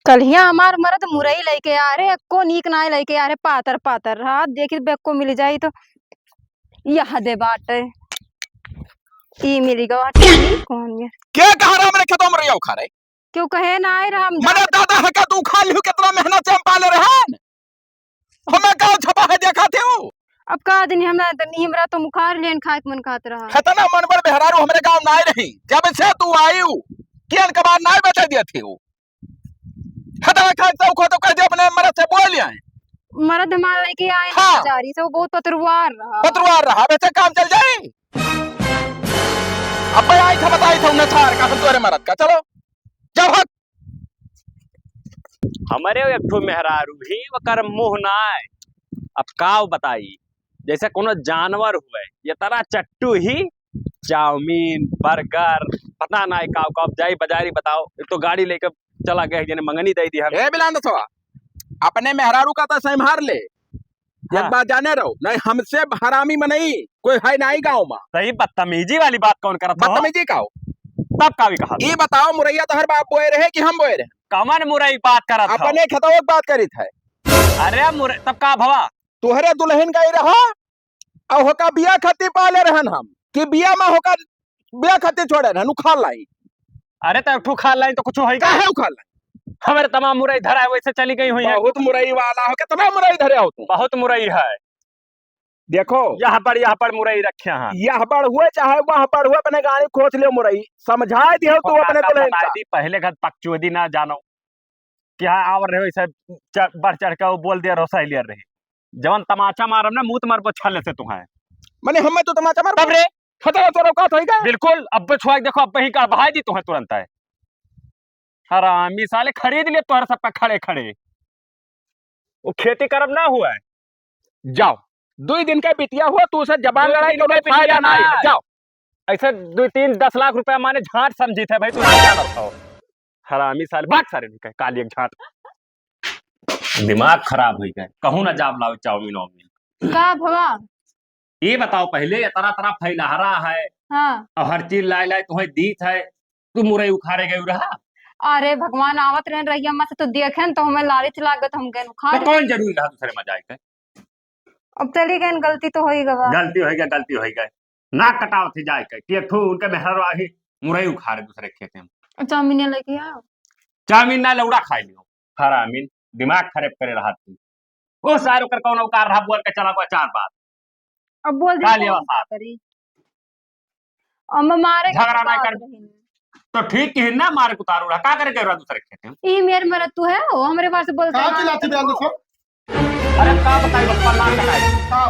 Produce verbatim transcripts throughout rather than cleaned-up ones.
कल्हिया हमार मरद मुरई लइके आ रहे, एको नीक नाई लइके आ रहे, पातर पातर रहा। देखी बेको मिल जाई तो यह दे बाटे, ई मिली गवा। कौन ये? के कहा रहा हमरे खेतवा में मुरैया उखाड़े? क्यों कहे ना आए रहा हम मने जात दादा है का तू खा लियो, कितना मेहनत से हम पाले रहन। हमें गाँव छपा है देखा थे हो। अब का दिन हमरा, हमरा तो मुखार लेन खाए के मन खात रहा। खतना मन बड़ बेहरारू हमरे गाँव ना आए रही। जब से तू आयु, केन कबार ना बेचे दिया थे हो। खतना खाए तो खो तो कह दे अपने मरद से बोल आए। मरद हमार लइके आए हाँ। बाजारी से, वो बहुत पतरुआर रहा। पतरुआर रहा, बेचे काम चल जाए। अब भाई आई था, बताई था उन्हें सार का, हम तोरे मरद का। चलो, जाओ हट। हमरे एक ठो मेहरारू ही, ओकर मुँह नाय। अब काव बताई, जैसे कोनो जानवर हुए, ये तरह चट्टू ही, चाउमीन, बर्गर, पता नाय काव काव। अब जाई बाजारी बताओ, एक तो गाड़ी लेके चला गए, जने मंगनी दे दी हम। ए बिलान दसवा, अपने मेहरारू का तो संभार ले। एक हाँ। बात जाने रहो, नहीं हमसे हरामी मनई कोई है नहीं गाँव में। सही बदतमीजी वाली बात कौन करत हो? बदतमीजी का हो? तब का भी कहा? ये बताओ, मुरैया तोहर बाप बोए रहे कि हम बोए रहे? कमन मुरई बात करत हो? अपने खेतवा के बात करित है। अरे मुरई, तब का भवा? तोहरे दुल्हन गई रहा, और होका बिया खातिर पाले रहन हम, कि बिया में होका बिया खातिर छोड़े रहन, उखाड़ लाई। अरे तो एक ठो उखाड़ लाई तो कुछ होई का? काहे उखाड़ लाई? हमारे तमाम मुरई धरा है, वैसे चली गई हुई है। बहुत मुरई वाला हो, कितना मुरई धरे हो तुम? बहुत मुरई है। देखो, यह बड़, यह बड़ मुरई रखे हैं। यह बड़ हुए चाहे वह बड़ हुए, अपने गाड़ी खोज ले मुरई, समझाए दियो तू अपने दुल्हन का। पहले घर पकचोदी ना जानो, क्या आवर रहे, ऐसे च-, बढ़ चढ़ के वो बोल दिया, रोसा ही लिया रहे। जवन तमाचा मारब ना, मुंह तुम्हारे पर छाले से तुम्हें। मने हमें तो तमाचा मार तब रे। खतरा तोरा औकात होई का? बिल्कुल, अब छुआ के देखो, अब ही का बहाई दी तुम्हें तुरंत है। हरामी साले खरीद लिए तोहरे सबका खड़े खड़े। वो खेती करब ना हुआ है। जाओ, दुई दिन का बिटिया हुआ, तू उसे जबान लड़ाई के फायदा ना है। जाओ। ऐसे दुई तीन दस लाख रुपया माने झांट समझी थे भाई, तू क्या करता हो? हरामी साले, भाग सारे निकल, काली एक झांट। दिमाग खराब हो गए, कहूँ ना जाब लाओ चाउमीन वाउमीन। का भवा? ये बताओ पहले, ये तरह तरह फैलहरा है। हाँ। और हर चीज लाए लाए तुम्हें दीत है, तू मुरई उखाड़े गए रहा? अरे भगवान, आवत रहन रहिया में से तो देखेन तो हमें लालच लागत, हम गए उखाड़। तो कौन जरूरी रहा दूसरे में जाए के? अब चली गए, गलती तो हो ही गवा। गलती हो गया, गलती हो गई। नाक कटावत ही जाए के कि एक ठो उनके मेहरवा ही मुरई उखाड़े दूसरे खेते में। चाउमीन लेके आओ। चाउमीन ना, लौड़ा खाई लियो। हरामीन, दिमाग खराब करे रहा तू। ओ सार, ओकर कौन औकार रहा, बोल के चला गो चार बात। अब बोल दे का कौन लेवा का सार? करी? अब मारे झगड़ा ना कर। तो ठीक ही ना, मारे उतारू रहा, का करे के रहा दूसरे खेते में? ई मेर मरद तू है, ओ हमरे बार से बोलता है। का चिल्लाती बयान दसो? अरे का बताई बप्पा, ना बताई। का?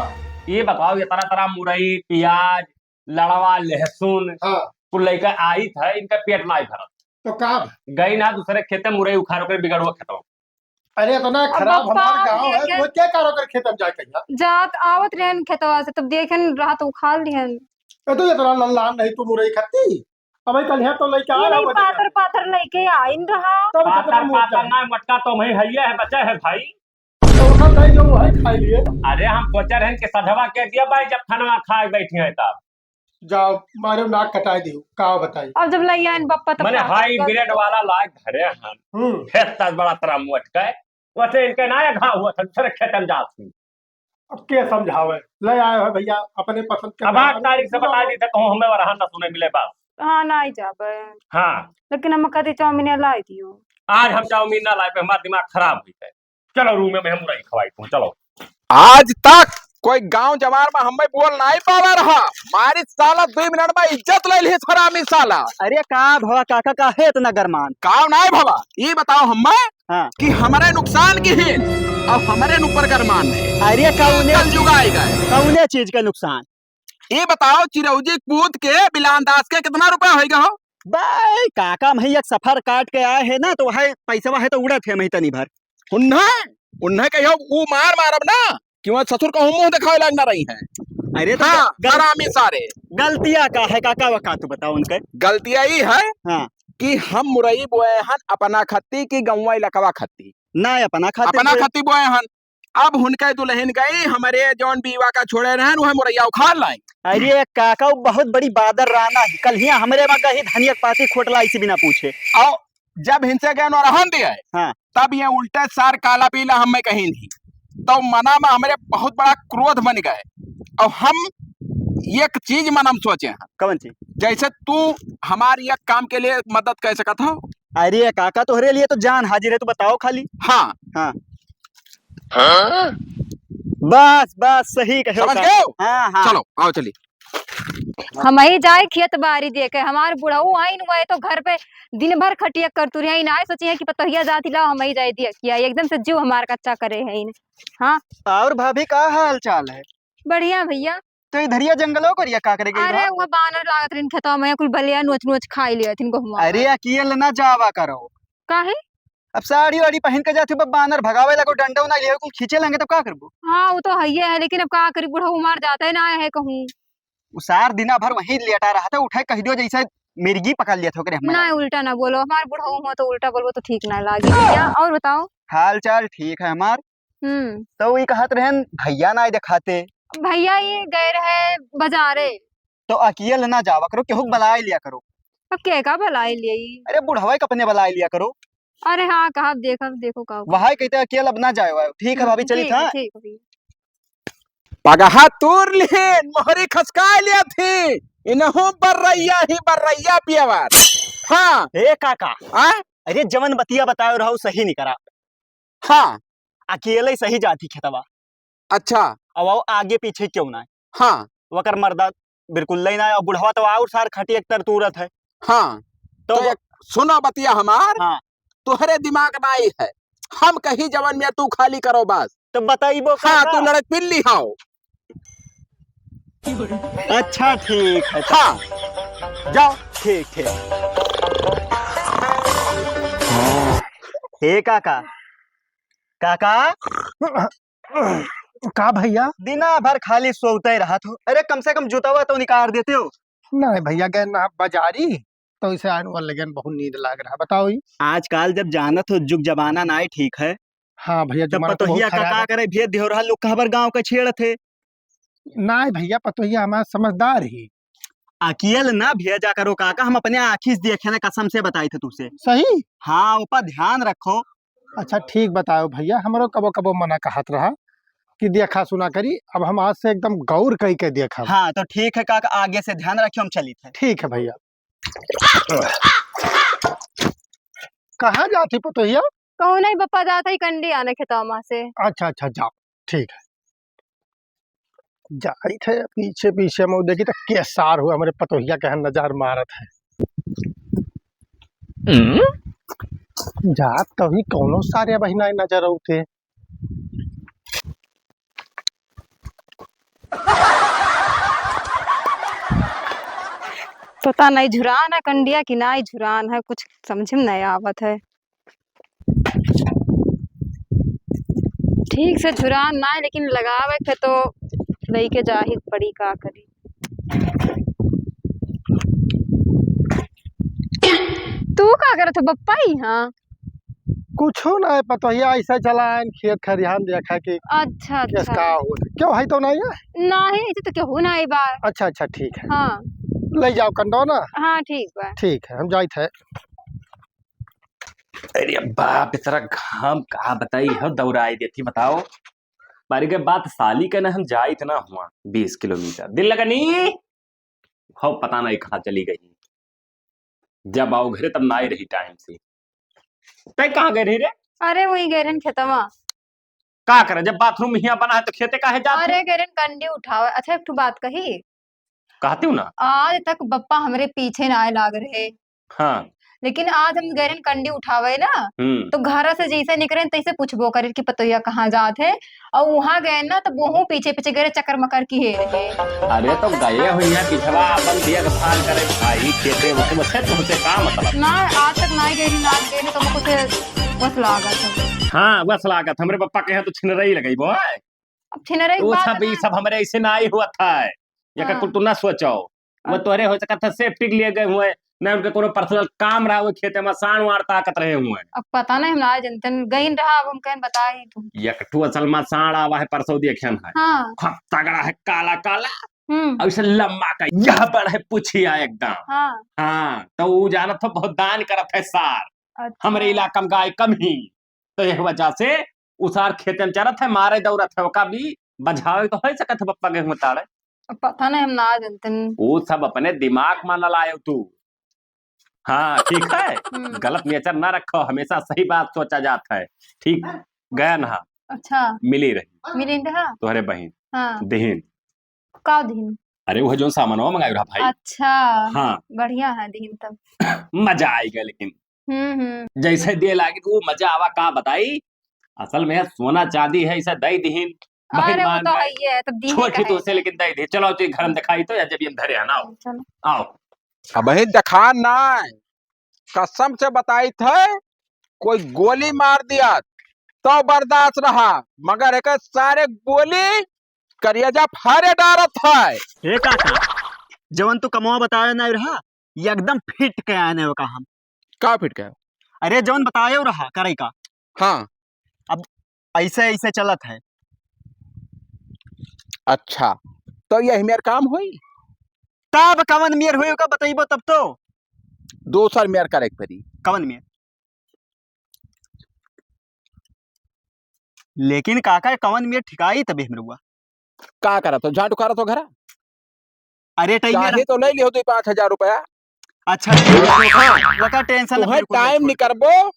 ये बताओ, ये तरह तरह मुरई, प्याज, लड़वा, लहसुन, हाँ। कुल लइका आइत है, इनका पेट नाई भरत। तो का? गई ना दूसरे खेते मुरई उखाड़ के बिगड़वा खेतवा। अरे इतना अब खराब बप्पा हमार गाँव है, देखे वो क्या करो कर खेत में जाके यहाँ? जात आवत रहन खेतवा से, तब देखेन रहा तो उखाड़ लिहन। ए तो इतना लल्लान नहीं तू मुरई खाती। अब कल यहाँ तो लइका आ रहा, पातर पातर लइके आइन रहा। तब पातर पातर ना, मोटका तो वही है, है बचा है भाई। तो उठा दे जो है खाई लिए। अरे हम सोचे रहन कि सधवा के दिया भाई, जब खाना खाए बैठे हैं तब। जाओ, मारे नाक कटाई दियो, का बताई। अब जब लइया इन बप्पा तो मने का हाई करी? ग्रेड वाला लाग धरे हन। हम्म। खेत तक बड़ा तरह मोट के, वैसे इनके ना घाव हुआ था, दूसरे खेत में जात थी। अब के समझावे? ले आए हो भैया, अपने पसंद के अब आठ तारीख से बता दी थे, कहूँ हमें वरहा ना सुने मिले बस। हाँ, ना ही जाबे। हाँ। लेकिन हम कदी चाउमीन लाई दियो। आज हम चाउमीन ना लाए पे हमारा दिमाग खराब हुई है। चलो रूम में हम मुरई खवाई तू, चलो। आज तक कोई गांव जवार में हमें बोल नहीं पावा रहा। मारी साला दो मिनट में इज्जत ले ली हरामी साला। अरे का भवा काका, काहे इतना गरमान? का नहीं भवा, ये बताओ हमें हाँ। कि हमारे नुकसान की है, अब हमारे ऊपर गरमान है। अरे कौने कल जुग आएगा। कौने चीज का नुकसान? ये बताओ, चिरौजी कूद के बिलान दास के कितना रुपया होइगा हो? भाई, काका, हम एक सफर काट के आए हैं ना, तो वह पैसा है तो उड़त है, हम तनी भर। उन्हें, उन्हें कहियो, ऊ मार मारब ना, कि वहाँ ससुर का मुंह दिखावे लाग ना रही है। अरे, तो हाँ, गल-, हरामी सारे। गलतियाँ का है, काका, वका तू बताओ उनके। गलतियाँ ई है हाँ। कि हम मुरई बोए हन अपना खत्ती की गौवा इलाकवा खत्ती। ना, अपना खत्ती अपना बोए। खत्ती बोए हन। अब हुनके दुल्हन गई, हमरे जौन बीवा का छोड़े रहन, वह मुरैया उखाड़ लाई। अरे काका, वो बहुत बड़ी बादर राना है। कल हियाँ हमरे में गई धनिया के पाती खोट लाई, इसी बिना पूछे। और जब हिनसे गए न रहन दिए, हाँ। तब ये उल्टे सार काला पीला हम में कहीं नहीं। तो मना में हमरे बहुत बड़ा क्रोध बन गए। और हम एक चीज मन हम सोचे हैं। कौन चीज? जैसे तू हमारे एक काम के लिए मदद कर सकत हो। अरे काका, तोहरे लिए तो जान हाजिर है, तू बताओ खाली। हाँ। हाँ। बस, बस, सही कहे हो समझ काका। गए हो? हाँ, हाँ। चलो, आओ चली। हमही जाए खेत बारी देखे, हमार बुढ़ऊ आइन हुए तो घर पे दिन भर खटिया कर तुरी आइन, आए सोची है कि पतोहिया जाती लाओ हमही जाए दिया किया, एकदम से जीव हमार कच्चा करे है इन। हाँ। और भाभी का हाल चाल है? बढ़िया भैया। तो इधरिया जंगलो करिया का करे गई अरे बा? वो बानर लागत रहिन खेतवा में, कुल बलिया नोच नोच खाई लिया थिन गहुआ। अरे अकेल ना जावा करो। काहे? अब साड़ी वाड़ी पहन के जाती, बानर भगावे लगो, डंडा ना लियो, कुल खींचे लेंगे तब का करबो? हाँ वो तो है ही है, लेकिन अब का करी, बुढ़ऊ मार जाता है ना है कहूँ। वो सार दिना भर वहीं लेटा रहता, उठे कह दियो जैसे मिर्गी पकड़ लिया था ओकरे हमने। ना उल्टा ना बोलो, हमार बुढ़ऊ हो तो उल्टा बोलबो तो ठीक ना लागी भैया। और बताओ? हाल चाल ठीक है हमार। हम्म। तो ई कहत रहन भैया ना देखाते। भैया ये गए रहे बाजारे। तो अकेल ना जावा करो, केहू के बुलाए लिया करो। अब के का बुलाए लिया? अरे बुढ़वा के अपने बुलाए लिया करो। अरे हाँ, कहा देखा, देखो का। वहाई कहते अकेल अब ना जाए वायो। ठीक है भाभी, चली ठीक था। है, ठीक है भैया। पगहा तूर लिहिन, मोहरी खसकाए लिया थी। इनहू बर्रैया ही बर्रैया पियवर। हाँ। ए काका। आ? अरे जवन बतिया बतायो रहो सही नहीं करा। हाँ। अकेले सही जाती खेतवा। अच्छा। अब वो आगे पीछे क्यों ना है? हाँ। वकर मर्दा बिल्कुल नहीं ना है, और बुढ़वा तो और सार खटिया एक तर तूरत है। हाँ। तो तो वो एक सुनो बतिया हमार, हाँ। तोहरे दिमाग नाई है, हम कही जवन में तू खाली करो बस। तो बताइबो हाँ, काका। तू लड़क पिल्ली हाओ। अच्छा ठीक है। हाँ, जाओ। ठीक, ठीक। हे काका, काका। का भैया? दिना भर खाली सोते रहत हो। अरे कम से कम जूतावा तो निकाल देते हो। नहीं भैया, गए ना बाजारी, तो इसे आन वाले गन बहुत नींद लाग रहा। बताओ ई। आजकल जब जानत हो जुग जमाना नाई ठीक है। हाँ भैया, जब जमाना तो पतोहिया बहुत का, खराब का है। करे भैया, देवरहा लोग कहबर गाँव का छेड़त है। नाई भैया, पतोहिया हमार समझदार ही। अकेल ना भेजा करो काका, हम अपने आँखी से देखे ना, कसम से बताई थे तुझसे। सही? हाँ, ऊपर ध्यान रखो। अच्छा ठीक बताओ भैया, हमरो कबो कबो मना कहत रहा कि देखा सुना करी, अब हम आज से एकदम गौर कई के देखब। हाँ, तो ठीक है काका, आगे से ध्यान रखियो, हम चली थे। ठीक है भैया। कहाँ जाती पतोहिया? कहूँ नहीं बप्पा, जात है कंडी आने खेतवा मा से। अच्छा, अच्छा, जाओ, ठीक है। जाइत है पीछे पीछे में, देखी तो के सार हुआ हमरे पतोहिया के यहाँ नजर मारत है। हम्म? जात तभी कौनो सारे बहिना नजर औते। पता नहीं झुरान है कंडिया कि नाई झुरान है, कुछ समझ में नहीं आवत है। ठीक से झुरान नाई, लेकिन लगावे के तो लइके जाही पड़ी, का करी। तू का करत हो बप्पा इहाँ? कुछो ना है, पतोहिया ऐसा चला आयन खेत खरिहान देखा कि अच्छा, कैस अच्छा। का हो। क्यों है तो नहीं है? नहीं, ऐसे तो केहू नहीं बा। अच्छा, अच्छा, ठीक है। हाँ। ले जाओ कंडो ना। हाँ, ठीक बा। ठीक है, हम जाइत है। अरे बाप, इतना घाम का बताई हो, दौड़ाई देती बताओ। बारी के बात साली के ना हम जाइत ना हुआ बीस किलोमीटर। दिल लगनी हो, पता नहीं कहाँ चली गई। जब आओ घरे तब ना आई रही टाइम से। तै कहाँ गए रही रे? अरे वही गए रहन खेतवा। का करे, जब बाथरूम हियाँ बना है तो खेते काहे जात अरे हो? गए रहन कंडी उठावे। अच्छा एक ठो बात कही। कहती हूँ ना। आज तक बप्पा हमरे पीछे ना आए लाग रहे। हाँ। लेकिन आज हम गए रहन कंडी उठावे ना, हम्म। तो घर से जैसे निकरे तैसे पूछबो करे कि पतोहिया कहाँ जात है, और वहाँ गए ना तो वहू पीछे पीछे गए चक्कर मकर की हे रहे। अरे तो गए हो यहाँ पिछवा अपन देखभाल करे भाई, खेते उसे, उसे तुमसे का मतलब? ना, आज तक ना गए, ना गए तो मुझे बस लागत है। हाँ, बस लागत, हमरे पप्पा के यहाँ तो छिनरई लगई बो है। अब छिनरई वो बात सब, ना। ये सब हमरे ऐसे ना ही हुआ था। या हाँ। कुल तू ना सोचो। वो अब तोहरे हो सकत है सेफ्टी के लिए गए हुए, ना उनके कोनो पर्सनल काम रहा हुए, खेते में साँड़ वाँड़ ताकत रहे हुए। अब पता नहीं, हम ना जनते, गइन रहा, अब हम कहन बताई तू। एक ठो असल में साँड़ आवा है, परसों देखन है। हाँ। खूब तगड़ा है, काला काला। हम्म। और इसे लम्बा का यह बड़ है पुछिया एकदम। हाँ। हाँ, तो वो जानत हो बहुत दान करत है सार। अच्छा। हमरे इलाका में गाय कम ही, तो यह वजह से उ सार खेते में चरत है, मारे दौड़त है, ओका भी बझावे तो होइ सकत है, पप्पा गेहूं ताड़े। अब पता नहीं, हम ना जानते हैं। वो सब अपने दिमाग में न लायो तू। हाँ, ठीक है? हम्म। गलत नेचर ना रखो, हमेशा सही बात सोचा जात है। ठीक, गया ना। अच्छा। मिली रही। मिली रहा? तोहरे बहिन। हाँ। दिहिन। का दिहिन? अरे, वो जो सामानवा मंगाए रहा भाई। अच्छा। हाँ। बढ़िया है दिहिन तब। मजा आइगा लेकिन। हम्म, हम्म। जैसे दिए लागे वो मजा आवा, का बताई? असल में सोना चांदी है, इसे दे दिहिन। अरे, वो तो है ही है, तब दिहिन छोटी तो से, लेकिन दे दिहिन। चलो, तो घर में दिखाई तो, या जब ये हम धरे हैं ना, आओ। चलो। आओ। अबहीं देखा ना, कसम से बताइत है, कोई गोली मार दिया तो बर्दाश्त रहा, मगर एक सारे गोली करेजा फारे डारत है। हे काका, जवन तू कमवा बतावे ना रहा, ये एकदम फिट के आने का हम। का फिट के? अरे, जवन बताए रहा करे का। हाँ। अब ऐसे, ऐसे चलत है। अच्छा, तो यही मेर काम होई? तब कवन मेर होई, ओका बतइबो तब तो। दोसर मेर करे के पड़ी। कवन मेर? लेकिन काका, कवन मेर ठिकाई तबे हमरे हुआ। का करत हो? झाड़ू करत हो घरा? अरे, टाइम चाहे तो ले लियो दो पाँच हजार रुपया। अच्छा, हाँ। लगा टेंशन ना, तुम्हें बिल्कुल टाइम नहीं छोड़। निकरबो,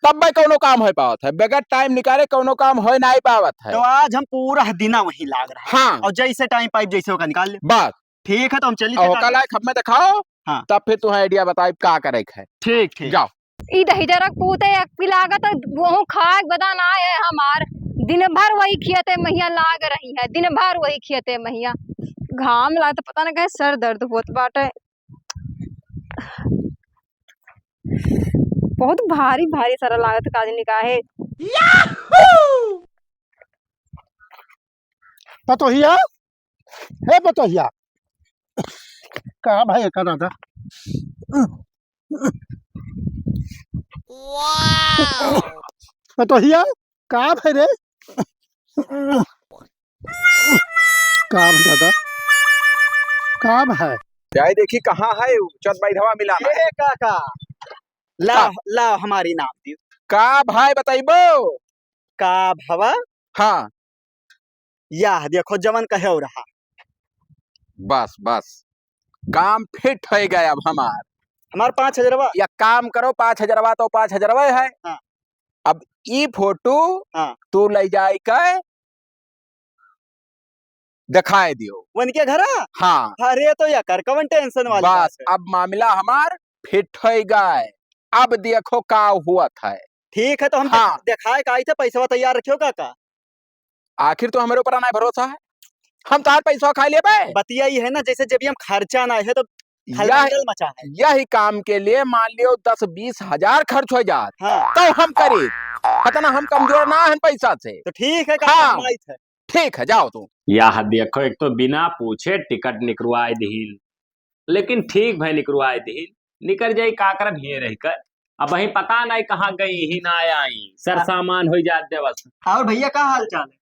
तब भाई कौनो काम हो पावत है। बगैर टाइम निकाले कौनो काम हो नहीं पावत है। तो आज हम पूरा दिना वहीं लाग रहा है। हाँ। और जैसे टाइम पाइप जैसे होगा निकाल ले। बस। ठीक है, तो हम चलिए और फिर। कल आए, खब में दिखाओ, हाँ। तब फिर तुम्हें आइडिया बताइब का करे के है। ठीक, ठीक। जाओ। ई दहिजरक पूते एक पी लागत, वहू खाए बदा ना है हमार। दिन भर वही खियते महिया लाग रही है, दिन भर वही खियते महिया। घाम लागत, पता ना कहे सर दर्द होत बाटे। बहुत भारी भारी सारा लागत का दिन का है। पतोहिया, हे पतोहिया, का भाई का दादा? पतोहिया, का भाई रे? का भाई दादा? का भाई? जाए देखी कहाँ है उ चौथ बैधवा मिला ना। ए काका, लाओ, का? लाओ हमारी नाम दियो। का भाई बताइबो? का भवा? हाँ। याह देखो जवन कहे रहा। बस, बस। काम फिट होइ गए अब हमार। हमार पाँच हजारवा। या काम करो, पाँच हजारवा तो पाँच हजारवा है। हाँ। अब ई फोटो हाँ। तू ले जाए के दिखाए दियो। उनके घरा? हाँ। अरे तो या कर, कवन टेंशन वाली बस, बात है? अब मामला हमार फिट होइ गए। अब देखो का हुआ था। ठीक है, तो हम हाँ। दिखाए का आई थे, पैसवा तैयार रखियो काका। आखिर तो हमरे ऊपर ना भरोसा है, हम तार पैसा खा लेबे। बतिया ई है ना, जैसे जब भी हम खर्चा ना है तो यह, खलबंदल मचा है। यही काम के लिए मान लियो दस बीस हजार खर्च हो जात, हाँ। तो हम करी। इतना हम कमजोर ना हन पैसा से। तो ठीक है, का हाँ। फरमाइश है? ठीक है, जाओ तू। यह देखो, एक तो बिना पूछे टिकट निकरवाए दिहिन, लेकिन ठीक भाई निकरवाए दिहिन, निकर जाई, का करब हिये रह कर। अब वही पता नहीं कहाँ गई ही ना आई, सर सामान हो जात देवस। और भैया का हाल चाल है?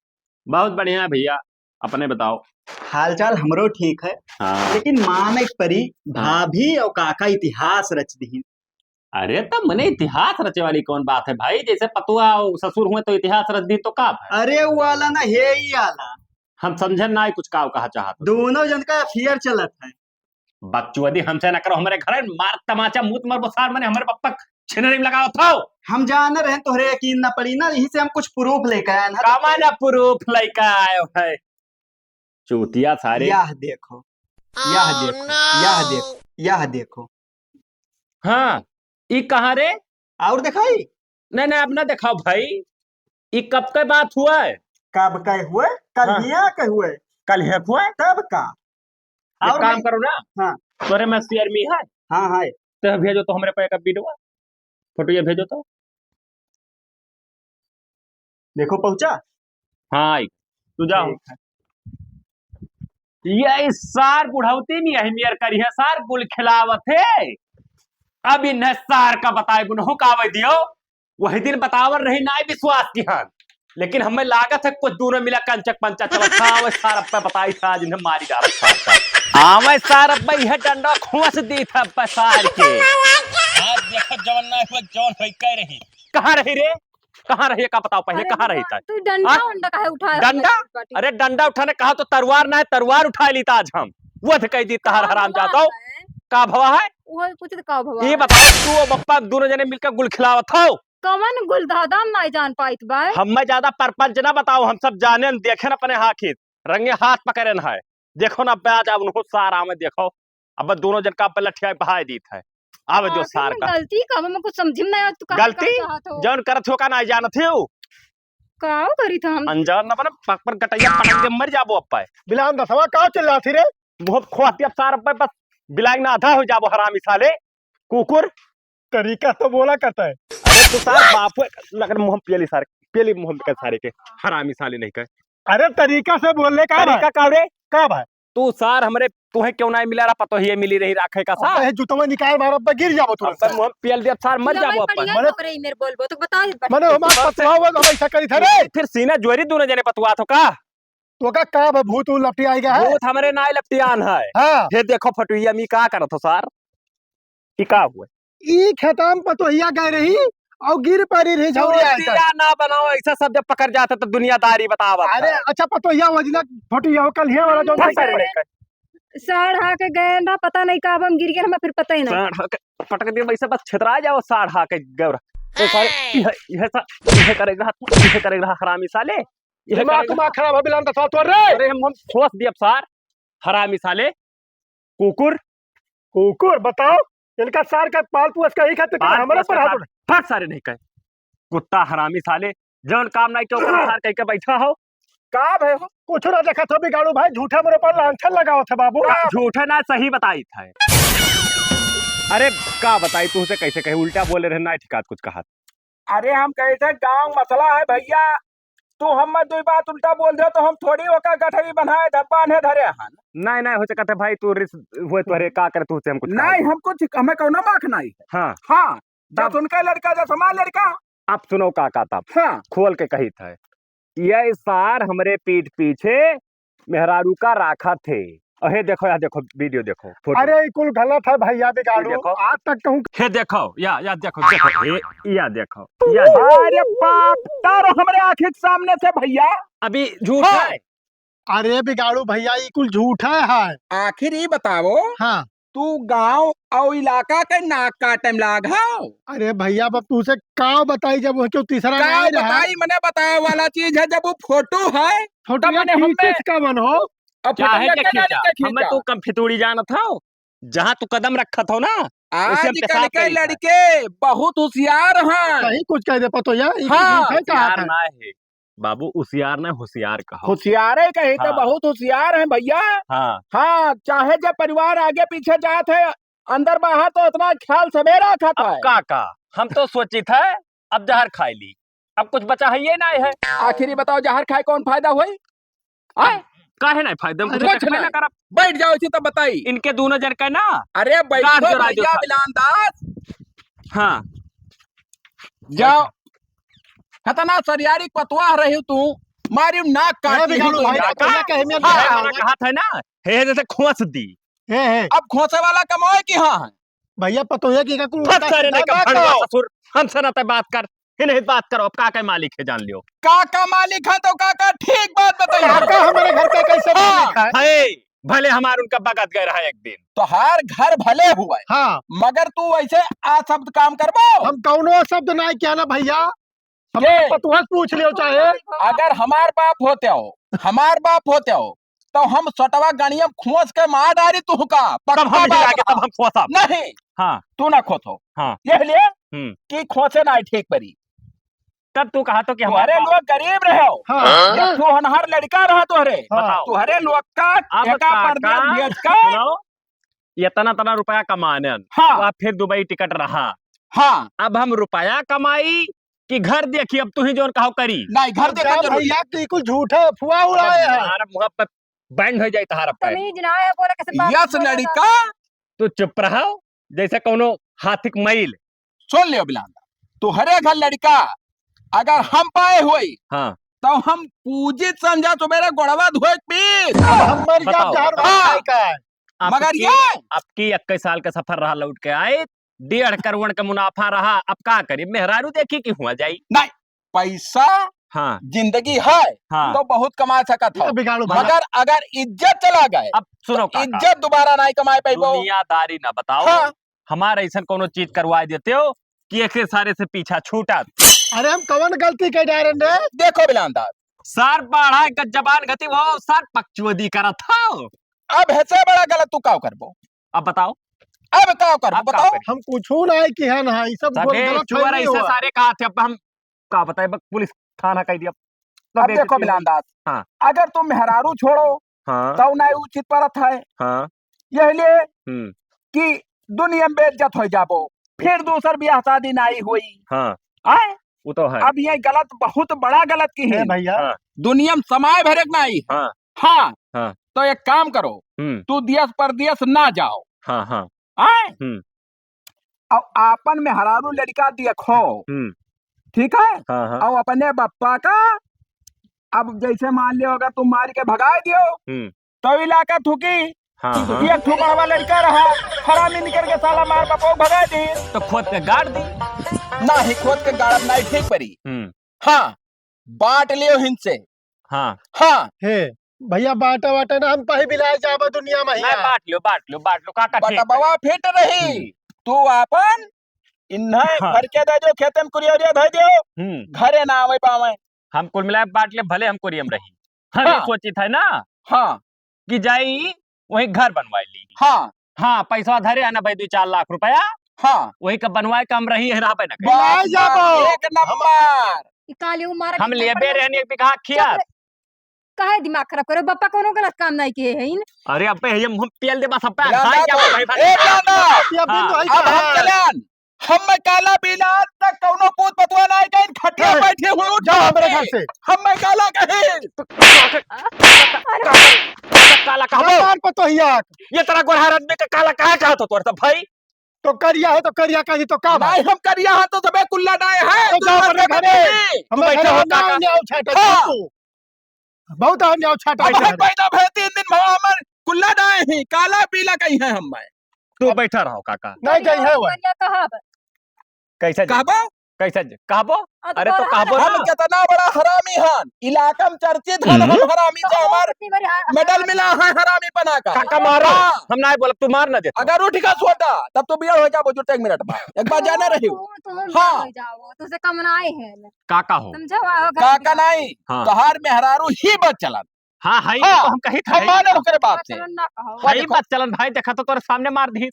बहुत बढ़िया है भैया, अपने बताओ। हाल चाल हमरो ठीक है, हाँ। लेकिन माने के परी हाँ। भाभी और काका इतिहास रच दिहिन। अरे, तब मने इतिहास रचे वाली कौन बात है भाई? जैसे पतुआ और ससुर हुए तो इतिहास रच दी तो का भाई? अरे, वो वाला ना, हे ही आला। हम समझन ना कुछ का कहा चाहत हो। दोनों जन का अफेयर चलत है। बकचोदी हमसे ना करो, हमरे घर मार तमाचा मुत मर बसार मने हमरे पप्पा छिनरी में लगाओ था। हम जान रहे तोहरे यकीन ना पड़ी ना, यही से हम कुछ प्रूफ लेकर आए हैं। कामा ना प्रूफ लेकर आए है? चूतिया सारे। यह देखो, यह देखो, यह देखो, यह देखो। हाँ, ई कहाँ रे? और दिखाई? नहीं, नहीं, अब ना दिखाओ भाई। ई कब के बात हुआ है? कब के हुए? कल हाँ। हिया के हुए। कल हिया के हुए? तब का? एक और काम नहीं? करो ना। हाँ। तोरे में शेयर में है? हाँ, हाँ। तो भेजो तो हमरे पे एक वीडियो। फोटो ये भेजो तो। देखो पहुंचा? हाँ, आई। तू जाओ। ठीक है। ये सार बुढ़ौती नहीं है, मेर करी है, सार गुल खिलावत है। अब इन्हें सार का बताए गुनहु का आवे दियो, वही दिन बतावर रही, ना विश्वास की हन, लेकिन हमें लागत है कुछ दूर में मिला कंचक पंचक चलत था, आवे सार अब पे बताई था, जिन्हें मारी डालत था। आवे सार अब पे यह डंडा खोस दी था अब पे सार के। देखो, जवन ना हुआ, जवन होई, कह रही। कहाँ रही रे? कहाँ रही, का बताओ पहले, अरे कहाँ रही बाबा, था? तू डंडा हाँ? उंडा काहे उठाए हो डंडा? लगी बाटी? अरे, डंडा उठाने कहा तो तलवार ना है, तलवार उठा ली था आज हम। वध कह दी तहार का हराम भवा जाता हो। है? का भवा है? वो कुछ तो का भवा ये है? बताओ, तू और बप्पा दोनों जने मिलकर गुल खिलावत हो। कवन गुल दादा, हम नहीं जान पाइत बा। हम में ज्यादा परपंच ना बताओ, हम सब जाने न, देखे न अपने आँखी, रंगे हाथ पकड़े न है। देखो ना, अब आ जाओ, उनको सारा में देखो, अब दोनों जन का अब लठिया बहाय दीत है। आवे जो आखिर सार में का। गलती का, मैं कुछ समझी में नहीं, तू का गलती? का चाहत हो? जौन करत हो का नहीं जानत हो? का करी था हम? अनजान न बने, पक पर गटैया पटक के मर जाबो अब पाए। बिलान दसवा का चिल्ला थी रे? मुँह खोआ दिया सार पे, बस बिलाइन ना आधा हो जाबो हरामी साले, कुकुर। तरीका से बोला करता है। अरे तू सार बाप है, लगन मुँह पियली सार, पियली मुँह के सारे के, हरामी साले नहीं कहे। अरे तरीका से बोलने का तरीका भाई। का रे? का भाई? तू सार हमरे, तुहे क्यों नहीं मिला रहा, पतोहिए मिली रही राखे का सार। अबे जुतवा निकाल मार, अब गिर जाबो तू अब सार। मुँह पियल दिया सार, मर जाबो अब। मने पतोहा हुआ तो ऐसा करी था रे। फिर सीना जोरी दोनों जने पतुआ थो का? तो का, का बा, भूत ऊत लपटी आएगा है? भूत हमरे नाय लपटियान है। हाँ। हे देखो फटुइया मी का करत हो सार? ई का हुआ? ई खेताम पतोहिया गए रही और गिर पड़ी रही झौरी आए तक। ना बनाओ, ऐसा सब जब पकड़ जाता तो दुनियादारी बतावत अरे है। अच्छा पतोहिया वजना फटुइया हो कल हे वाला जो फट सारे नहीं कर। साढ़ हा के गए ना, पता नहीं का, अब हम गिर गए, हमें फिर पता ही नहीं। साढ़ हा के पटक दिया, वैसे बस छितरा जाओ, साढ़ हा के गौरा। ए, सारे, यह, यह सा-, यह करेगा, यह करेगा हरामी साले, यह दिमाग करेगा। दिमाग खराब है, बिलान दसवा तोर रे। अरे, हम, हम खोस दिया सार, हरामी साले, कुकुर। कुकुर, बताओ, इनका सार का पाल पुअस का ही खातिर पाल हमारे पुअस पर का हाथ सार, उठा। फट सारे नहीं कहे। कुत्ता हरामी साले, जौन काम नहीं क्यों सार कह के बैठा हो। का भय हो? कुछ ना देखत हो बिगाड़ू भाई, झूठा मेरे पर लांछन लगावत है बाबू। का झूठा ना, सही बताई था। अरे का बताई तुमसे, कैसे कहे, उल्टा बोले रहे ना, ठिकात कुछ कहा। अरे हम कहे थे गाँव मसला है भैया, तू हम दुई बात उल्टा बोल दे तो हम थोड़ी ओका गठरी बनाए ध-, बांधे धरे हन। नहीं, नहीं, हो सकत है भाई, तू रिस हुए तोहरे का करे, तू से हम कुछ नहीं, कहा। हम कुछ, हमें कौनो माख नहीं है। हाँ। हाँ, तब जब उनका लड़का, जब हमारा लड़का। अब सुनो काका, तब हाँ। खोल के कही था, ये सार हमरे पीठ पीछे मेहरारू का राखा थे। अहे देखो, यहाँ देखो, video देखो, photo। अरे, ई कुल गलत है भैया बिगाड़ू। ये देखो। आज तक कहूँ हे देखो, या, या देखो, देखो, हे, या देखो, या देखो। अरे बाप, तारो हमरे आँखी के सामने से भैया। अभी झूठ हाँ। है। अरे बिगाड़ू भैया, ई कुल झूठ है, है। आखिर ई बताओ, हाँ। तू गाँव और इलाका के नाक काटे में लाग हो? अरे भैया, अब तू से का बताई, जब वो क्यों तीसरा का गाँव रहा? बताई, मने बताए वाला चीज है, जब वो photo है, photo तब मने हमें किसका बन हो? अब चाहे फोटो के लेके खींचा, जाने के हमें खींचा। तू कम फितूड़ी जानत हो, जहाँ तू कदम रखत हो ना, उसे हम आजकल पेशाब के करी था। लड़के बहुत होशियार हैं। सही कुछ कह दे पतो यार, ई हाँ। कुछ है का होशियार है? ना है बाबू, होशियार ना, होशियार कहो। होशियारे कही तो हाँ। बहुत होशियार हैं भैया। हाँ। हाँ, चाहे जब परिवार आगे पीछे जात है, अंदर बाहर तो इतना ख्याल से मेरा खाता अब है। का का? हम तो सोचित है, अब जहर खाई ली। अब कुछ बचा है ये नाहीं है। आखिर ई बताओ, जहर खाए कौन फायदा होई? आय? काहे नाहीं फायदा? हम कुछ कुछ देखबे नाहीं। ना करब। बैठ जाओ इसी तब बताई। इनके दोनों जन के ना अरे बैठ गांठ तो जोड़ा दो भैया साथ। बिलान दास। हाँ। जाओ। खतना सरियारी पतवाह रही तू, मारी नाक ए, काटी बिगाड़ू हुई भाई, तू। का कहे में हाँ, हाँ, हाँ। कहा था ना, हे जैसे खोस दी। हे, हे। अब खोसे वाला कमाए कि हाँ है? भैया, पतोहिया की का कुल फट उल्टा सारे सीधा नहीं का बात भड़वा करो। ससुर, हमसे ना ते बात कर, ही नहीं बात करो, अब का का मालिक है जान लियो। का का मालिक है तो का का ठीक बात बताइए। का का हमारे घर का कैसे हाँ। मालिक है? है, भले हमार उनका बगत गए रहा एक दिन। तोहार घर भले हुए, हाँ। मगर तू ऐसे अशब्द काम करबो? हम कौनो शब्द ना किया ना भैया, हम के? पतोह से पूछ लियो चाहे। अगर हमार बाप होते हो, हमार बाप होते हो, तो हम सोटवा गणियम खोस के मार डारी तुहका, तब पक्का हम बात हिला के, बा। तब हम खोसब। नहीं, हाँ। तू ना खोसो। हाँ। ये लिए हम्म। कि खोसे ना ठीक परी। तब तू कहा तो कि हमारे तोहरे लोग गरीब रहे हो। हाँ। एक ठो होनहार लड़का रहा तोहरे। हाँ। बताओ। तोहरे लोग का अब ठेका काका, परदेस भेज के सुनो, ये तना तना रुपया कमाने, हाँ। वह फिर दुबई टिकट रहा। हाँ। अब हम रुपया कमाई कि घर देखी, अब तू ही जोन कहो करी। नहीं, घर अब देखा जा जरूरी। भैया, तू कुल झूठा अफवाह उड़ाए है। यार, मुँह पे बैंड हो जाए तहार पे। तमीज ना है, बोला कैसे बात यस बोला लड़का। तू चुप रहो, जैसे कौनो हाथी के मैल। सुन लियो बिलांदा, तोहरे घर लड़का अगर हम पाए होई, हाँ। तो हम पूजित संझा सुबेरे गोड़वा धोए के पीस। अब हम मर जाब बताओ। जहर बताओ। खाए का। मगर आपकी, ये आपकी इक्कीस साल का सफर रहा, लौट के आए, डेढ़ करोड़ का मुनाफा रहा, अब का करी? मेहरारू देखी कि हुआ जाई। नहीं, पैसा हाँ। जिंदगी है, हाँ। तो बहुत कमा सकत हो। बिगाड़ू भला। मगर अगर इज्जत चला गए, अब सुनो तो काका, इज्जत दोबारा नहीं कमाए पाइबो। दुनियादारी ना बताओ। हाँ। हमार ऐसन कोनो चीज करवाए देते हो कि एक सारे से पीछा छूटा। अरे हम कवन गलती कर डारेन रे? देखो बिलांदार। सर बढ़ा के जबान घती हो, सर पकचुदी करत हो। अब हेसे बड़ा गलत तू काव करबो? अब बताओ। अब काव करबो, अब काव बताओ। करी? हम कुछू नाहीं किहे ना, ई सब तबे गलत चुअर फहमी ऐसे हुआ। सारे कहा थे, अब हम का बताए, बक-, पुलिस थाना कह दिया। अब तबे देखो चुअर। बिलांदार, हाँ। अगर तुम मेहरारू छोड़ो, हाँ। तब नाहीं उचित परत है। हाँ। यह लिए हम्म। कि दुनिया में बेइज्जत हो जाबो, फिर दूसर बियाह शादी नाहीं हुई। हाँ। आए? वो तो है। अब ये गलत, बहुत बड़ा गलत की है। ए भैया। हाँ। दुनिया में समाय भरे के नाहीं। हाँ। हाँ। हाँ। तो एक काम करो, हम्म। तू देश परदेश ना जाओ। हाँ, हाँ। आए? हम्म। अब आपन मेहरारू लड़का देखो, हम्म। ठीक है? हाँ, हाँ। और अपने बप्पा का, अब जैसे मान लियो, अगर तुम मार के भगाए दियो, हम्म। तो इलाका थूकी, हाँ, हाँ। एक ठो बड़वा लड़का रहा, हरामी निकल के साला मार बप्पा भगाए दी। तो खोद के गाड़ दी। नाहीं, खोद के गाड़ब नाहीं ठीक परी। हम्म। हाँ, बांट लियो हिनसे। हाँ। हाँ। हे, भैया, बांटा वाटा ना, हम कहीं बिलाए जाबो दुनिया में नहीं, हिया। बांट लियो, बांट लियो, बांट लियो, काका ठीक बटबवा है। फिट रही। हम्म। तू आपन इन्हें हाँ। भर के दे दियो, खेते में कुरिया उरिया धर दियो, हम्म। घरे ना आवे पावे। हम कुल मिलाए बांट ले, भले हम कुरियम रही। हम हाँ। ये सोचित है ना हाँ। कि जाई वहीं घर बनवाए ली। हाँ। हाँ, पैसा धरे है ना भाई, दो चार लाख रुपया। हाँ। वही का बनवाए का हम रही है, रहबे ना करी। बिलाए जाबो। एक नंबर। ई काली उमर हम के लेबे रहनी एक बीघा खेत। चुप रे। काहे दिमाग खराब करे? बप्पा कोनो गलत काम नाहीं किहे हैं। अरे अबे हम, हम पेल देबा सब पे। बिलांदा खाई जाबो तो, भाई, भाई। ए बिलांदा। ये अभी हाँ। तो है अब हम कहा? चलन। हम में काला बिलात तक कौनो पूत पतवा नाहीं कहीं खटिया ए, बैठे हुए उठ जाओ हमरे घर से। हम में काला कहे। अरे। काला कहा? हमार पतोहिया। ये तरह गोरहर आदमी का काला काहे कहा तो तोर सब भाई? तो करिया है तो करिया कही तो का बात? नहीं, हम करिया है तो सबे कुल्ला डाए हैं। तो जाओ अपने घरे। तू हमें बैठे घर हो ना काका। आने आओ छाटे हाँ। तू। बहुत आने आओ छाटे अब हम घरे। पैदा भए तीन दिन भवा हमर कुल्ला डाए हैं, काला पीला कहीं है हम भाई। तू बैठा रहो काका। नहीं गई है वो। करिया कहब। कैसे जी? कहबो? कैसे जी? कहबो? अब अरे तो तोरा कहबो ना। हम कितना बड़ा हरामी हन, इलाका में चर्चित हन हम हम्म। हरामी से, हमार कितनी बड़ी हा-, medal हरामी। मिला है हरामी बना का। काका मारो, हाँ। हम ना बोलब, तू मार ना देतो। अगर उठ गया सोटा, तब तो बियर हो जाबो, जुटे एक मिनट बाद। एक बार जाने रही हो। तू, तू हाँ। हो जाओ, तुझे कम ना आए हैं। काका हो। समझो, आओ घर काका में। नहीं, हाँ। तोहार मेहरारू ही बच चलन। हाँ, हई हाँ, तो हम कही था, हम हई। माने ओकरे बात से। बचलन ना कहो। हई देखो। बचलन भाई, देखा तो तोरे सामने मार दी।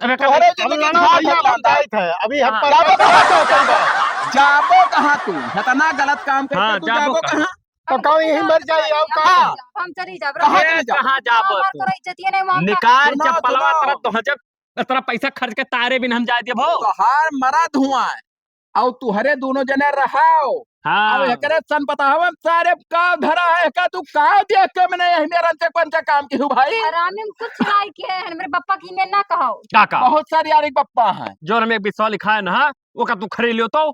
अबे तोहरे कबे जिंदगी हम लड़ाई भाग हम जाता। जाइत है। अभी हम हाँ। पर जाबो कहाँ तू? जाबो कहाँ तू? इतना गलत काम करके हाँ, तू जाबो जाबो कहाँ? कहाँ? तो कहूँ यहीं मर जाई, आओ कहाँ? हाँ। हम चली जाब, कहाँ रहो। चली जाबो? कहाँ जाबो हमार तू? तोरा इज्जतिये नहीं, वहाँ निकाल सुनो, चप्पलवा सुनो। तरफ तो हजब इतना पैसा खर्च के तारे बिन हम जाए देबो। तोहार मरद हुआ है, और तुहरे दोनों जने रहाओ, हाँ। और एकरे सन पता हवा सारे का धरा है, का तू का देख के मैंने यही मेरा रंचक पंचक काम की हूँ भाई। हरामी में कुछ नहीं किए हैं, मेरे पप्पा की मैं ना कहो। काका। बहुत सारे यार एक पप्पा हैं। जो हमें एक बिस्वा लिखा है ना, वो का तू खरीद लियो तो?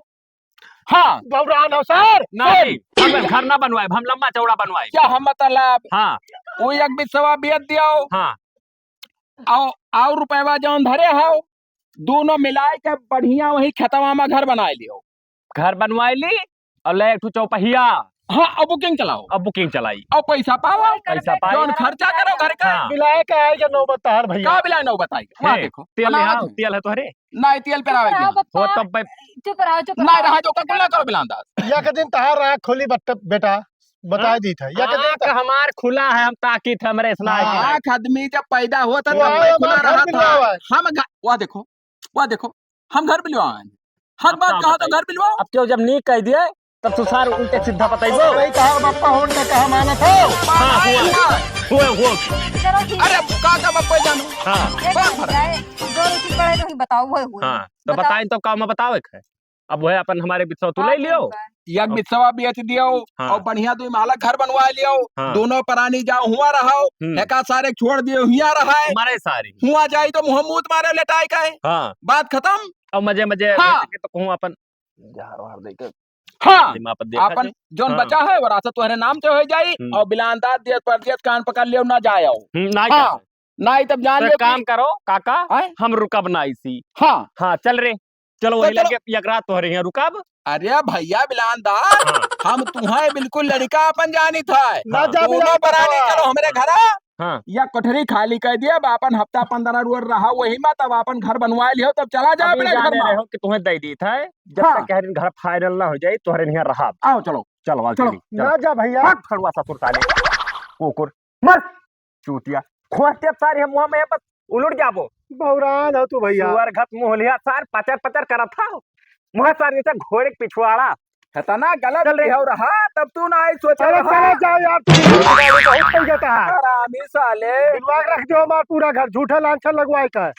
हाँ। गौरान हो सर। नहीं, हम घर ना बनवाए, हम लंबा चौड़ा बनवाए। क्या हम मतलब? हाँ। वो एक बिस्वा बेच दियो। हाँ। और, और रुपयवा जौन धरे हो, दोनों मिलाए के बढ़िया वही खेतवा में घर बनाए लियो। घर बनवाए ली और ले एक ठो चौपहिया। हाँ, अब booking चलाओ। अब booking चलाई। और पैसा पाओ। पैसा पाई। जौन खर्चा करो घर का। हाँ। बिलाए के आए के नौबत तहार भैया। का बिलाए नौबत आई? वहाँ हे, देखो, तेल बनावत है, हूँ। तेल है तोहरे? नहीं, तेल पे चुप रहो, आवेगी। बप्पा। वो तब पे चुप रहो, चुप नहीं रहो। रहा जो का कुल्ला करो बिलांदा। एक दिन तहार राख खोली बट्ट-, बेटा, बता हाँ? दी था। एक दिन आँख तक हमार खुला है, हम ताकित है, हमरे इतना है कि हाँ। नहीं। आँख आदमी जब पैदा हुआ था, वो तब आए, तक खुला हमार घर रहा था। बिलवावा है। हम घ-, वह देखो, वह देखो, हम घर बिलवावा है। हर अब बात का कहा तो बताई? घर बिलवाओ। अब क्यों जब नी कह दिए, तब तू सार उल्टे सीधा बताइबो। वही कहा, बप्पा होन का कहा मानत हो। हाँ, हुआ। हुआ, हुआ। चलो ठीक है। अरे, अब का, का बप्पा जानू? हाँ। एक बात मिनट भरा। जाए, जो रुचि पड़े तो ही बताओ, वो हुए। हाँ, तो बताओ। बताएं तो का मैं बतावे के है? अब वह अपन हमारे बिस्वा तू हाँ, ले लियो। ठीक बा। एक बिस्वा बेच दियो हाँ। और बढ़िया दुई महला घर बनवा लियो। हाँ। दोनों परानी जाओ हुआ रहो। हम्म। एका सारे छोड़ दियो हुआ रहा है। मारे सारी। हुआ जाई तो मुँह मूत मारे लेटाए का है। हाँ। बात खत्म। और मजे मजे हाँ। रह सके तो कहूँ अपन जहर वहर दे के हाँ। दिमाग पर दिया अपन खा दे। जौन हाँ। बचा है, वो रास्ता तुम्हारे नाम से हो जाई हम्म। और बिलांदाज देश परदेश कान पकड़ लियो ना जाए आओ। हम्म, ना हाँ। जाए। नाहीं तब जान तो ले एक काम कि करो काका, हैं? हम रुकब ना इसी। हाँ। हाँ, चल रे, चलो तो वही चलो। लगे, एक रात तोहरे यहाँ रुकब। अरे भइया बिलानदार, हाँ। हम तुहैं बिल्कुल लड़िका आपन जानित है। ना जा दोनों बिलानदार परानी, बाबा। चलो हमरे घरा। हाँ। या कोठरी खाली कइ दिया, अब आपन हफ्ता पंद्रह रोज रहा वही मा, तब आपन घर बनवाइ लिहो, तब चला जाओ अभी अपने घर जाने मा। रहे हो कि तुहैं दइ दीत है, जब हाँ। तक कह दिन घर final ना होइ जाए, तोहरे यहाँ रहब। आओ चलो। चलो, आओ चलो। चली, चलो। ना जा भइया। हट, फड़ुआ ससुर साले। कुकुर। मर। चूतिया। खोजते सारी हम मुँह में बस उलट जाबो। बौरान हो तू भइया। सुअर घत मुँह लिहा सार पचर पचर करत था। मुँह सार जैसे घोड़े के पिछवाड़ा। इतना गलत चल रे। हो रहा, तब तू ना आई सोचे अरे रहा। चला जाओ यार, तू बहुत पै जाता है। हरामी साले। दिलवा के रख दियो हमार पूरा घर, झूठा लांछन लगवाए का।